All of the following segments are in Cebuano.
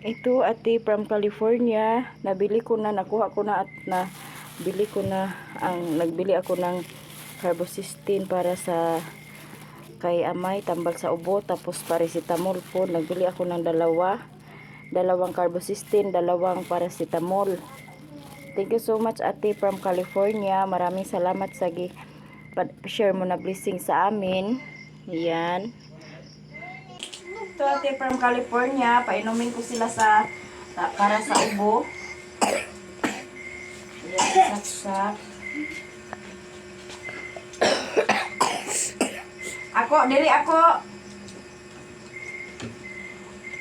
Ito, ate, from California. Nabili ko na, nakuha ko na at nabili ko na ang nagbili ako ng carbocystine para sa kay amay, tambal sa ubo, tapos paracetamol po. Nagbili ako ng dalawa. Dalawang carbocystine, dalawang paracetamol. Thank you so much, ate, from California. Maraming salamat sa gi share mo na blessing sa amin. Yan. Ito, ate, from California. Painumin ko sila sa para sa ubo. Ayan, saksak. Ako, dali ako.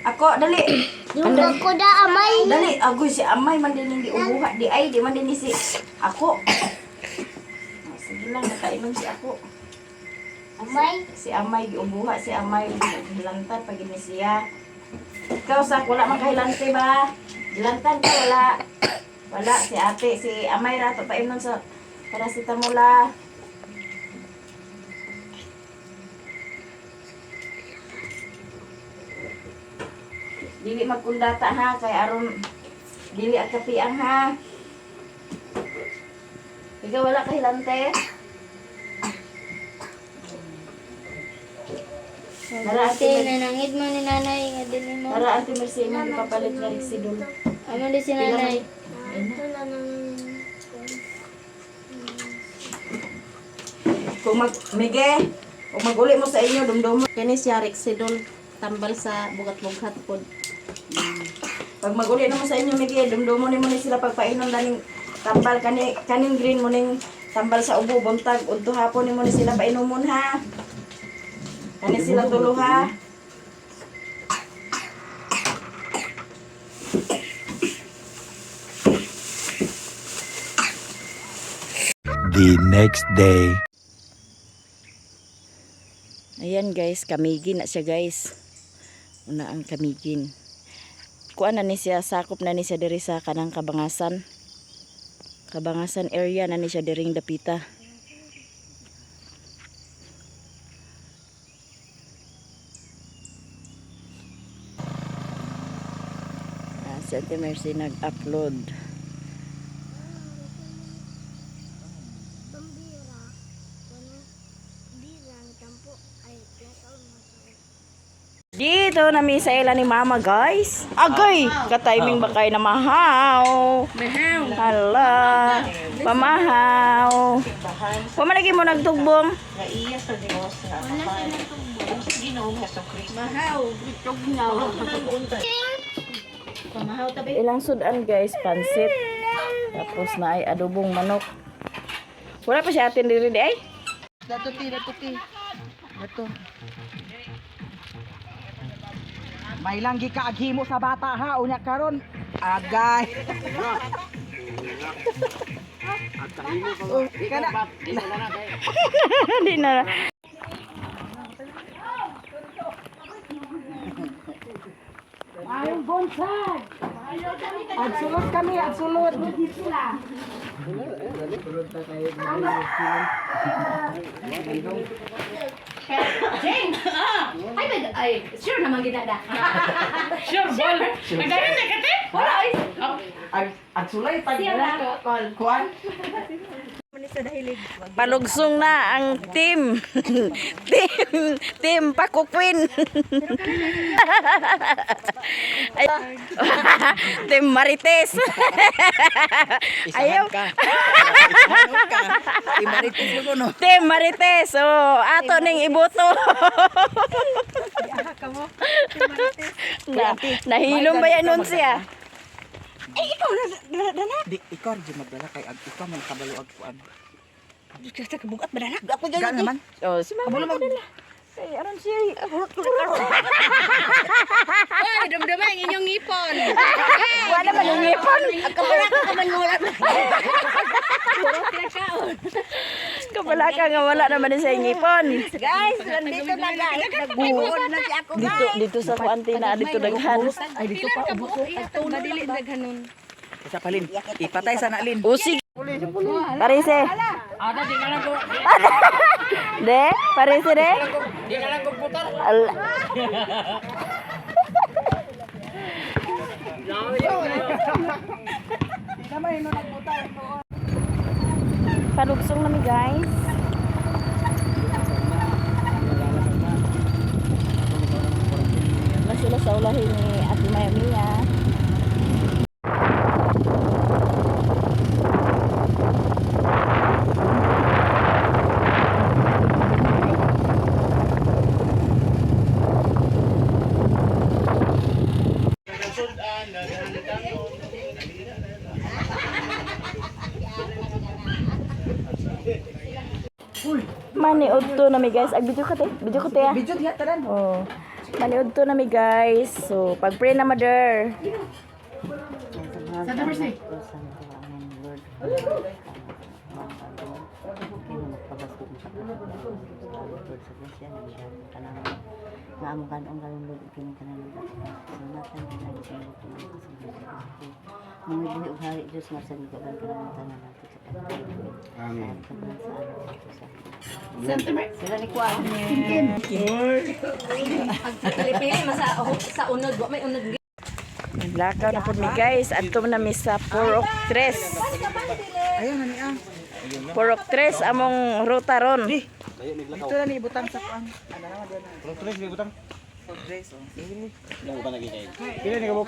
Ako, dali. Yung ko da amay. Dali, agoy si amay man din hindi ubuha di ay di man din ni si ako. Ah, sige lang, nakainom si ako. Amay. Si amay giubuha si amay gilantan pag ini siya. Ikaw sa wala man kahilante ba? Gilantan ka wala. Wala si ate, si amay ra to painom sa paracetamol ah. Dili magkundata ha kay aron dili at kapiang ha. Ikaw wala kahilante? Nara ate, Ate, nanangit mo ni nanay nga dili mo. Nara ate Mercy mo ipapalit nga Rexidol. Amo di si nanay. Kung mag Mige, kung maguli mo sa inyo dumdumo. Kani siya Rexidol tambal sa bugat-bughat pod. Pag maguli na mo sa inyo Mige, dumdumo nimo ni sila pagpainom daning tambal kani kaning green mo ning tambal sa ubo buntag udto hapon nimo ni sila painumon ha. Kani sila tulo ha. The next day. Ayan guys, kamigin na siya guys. Una ang kamigin. Kuan na ni siya, sakop na ni siya diri sa kanang kabangasan. Kabangasan area na ni siya diring dapita. Ah, si Ate Mercy nag-upload. Dito na mi sa ila ni Mama guys. Agay, ka-timing ba kayo na mahaw? Hala, pamahaw. Pamalagi mo nagtugbong. Ilang sudan guys, pansit. Tapos na ay adobong manok. Wala pa siya atin diri di ay. Dato ti, dato ti. Dato. May lang gikaaghimo sa bata ha unya karon. Agay. Oh, kana. Di na. Ayong bonsag. Adsulot kami, adsulot. Ay, sure naman ginada. Ag adsulay pag kuan. Palugsong na ang team. Team, team Paco Queen. Ay, team Marites. Ayaw. Isahan ka. Isahan ka. Imarites mo no. Team Marites. Oh, ato ning iboto. Na, nahilom ba yan nun siya? Di ikaw rin magdala kay ag ikaw man kabalo ag kuan. Bugat ba na? Ako gyud naman. Oh, si Mama. Kabalo mag Ay, aron siya. Ay, dumduma ang inyong ngipon. Wala man yung ngipon. Kabala ka man mo wala. Kabala ka nga wala naman din sa ngipon. Guys, nandito na guys. Nagbuod na si ako. Dito dito sa kuanti na dito daghan. Ay dito pa ubos. Madili daghanon. Sa palin. Ipatay sa nalin. Usig. Parise. De, parise de. Ala. Di naman ino nagbutang. Palugsong nami, guys. Na sila sa ulahin ni Ate Maya Mia. Maniod to nami, guys. Ag video ka te. Video ko te ah. Video diha tanan. Oh. Maniod to nami, guys. So, pag-pray na, mother. Santa Mercy. Santa Mercy. Pili-pili masa sa unod, wa may unod. Lakaw na po mi, guys. Adto na mi sa Purok Tres. Ayun na niya. Purok Tres among ruta ron. Dito na ni ibutang sa kuan. Ano naman diyan. Purok tres ni ibutang. Purok tres. Oh.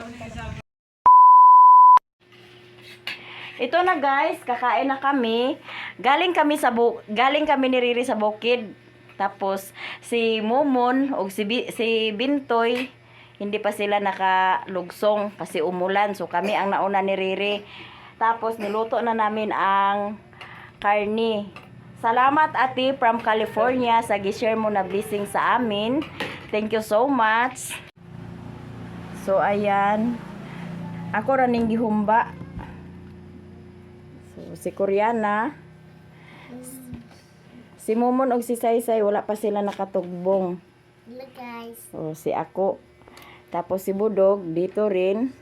Ito na, guys, kakain na kami. Galing kami ni Riri sa bukid. Tapos si Momon og si Bintoy hindi pa sila nakalugsong kasi umulan. So kami ang nauna ni Riri. Tapos niluto na namin ang karni. Salamat, Ate from California, sa gi-share mo na blessing sa amin. Thank you so much. So ayan. Ako ra ning gihumba. So, si Koreana, si Momon og si Saysay, wala pa sila nakatugbong. Hello guys. O, si ako. Tapos si Budog, dito rin.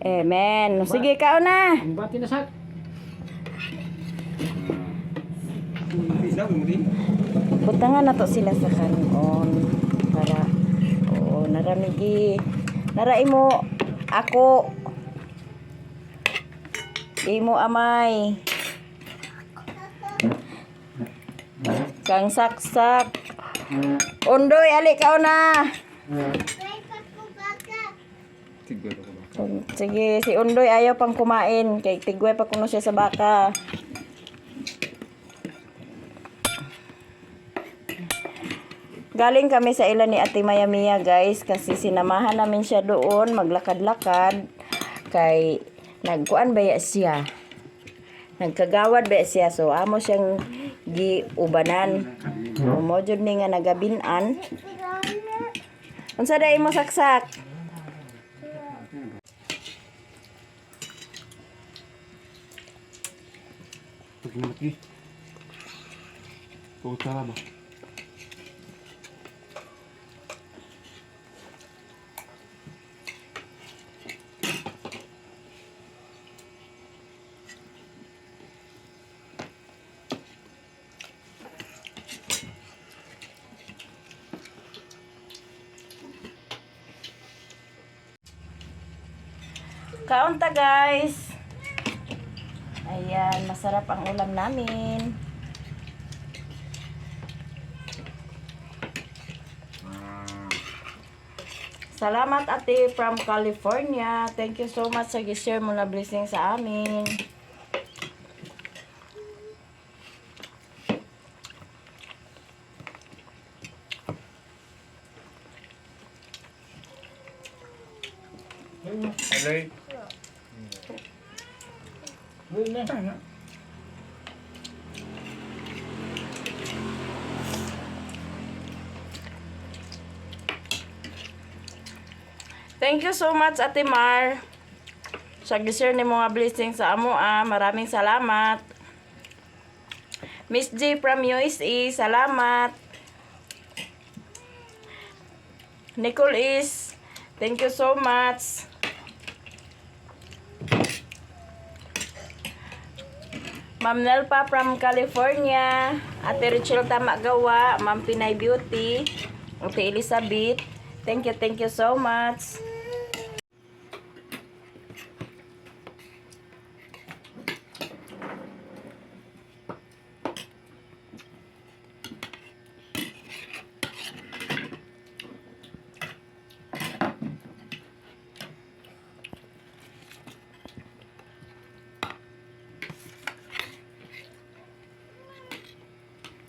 Amen. Sige, kao na. Butangan na to sila sa kanon para oo, naramigi. Narai mo ako. Imo amay. Kang saksak. Undoy, ali kao na. Sige, si Undoy ayaw pang kumain kay tigwe pa kuno siya sa baka. Galing kami sa ila ni Ate Maya Mia, guys, kasi sinamahan namin siya doon maglakad-lakad kay nagkuan baya siya. Nagkagawad baya siya, so amo siyang giubanan. Mo jud ni nga nagabinan. Unsa day mo saksak? Kaunta, guys. Ayan, masarap ang ulam namin. Salamat, Ate from California. Thank you so much sa gi-share mo na blessing sa amin. Thank you so much, Ate Mar. Sa gi-share ni mga blessing sa amo ah. Maraming salamat. Miss J from USA, salamat. Nicole is Thank you so much. Ma'am Nelpa from California, Ate Rachel Tamagawa, Ma'am Pinay Beauty, Ate Elizabeth. Thank you so much.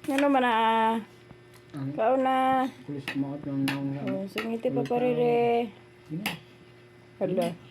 Ano man na? Kauna. Kulis mo at yung Oh, singiti pa parire. Hala.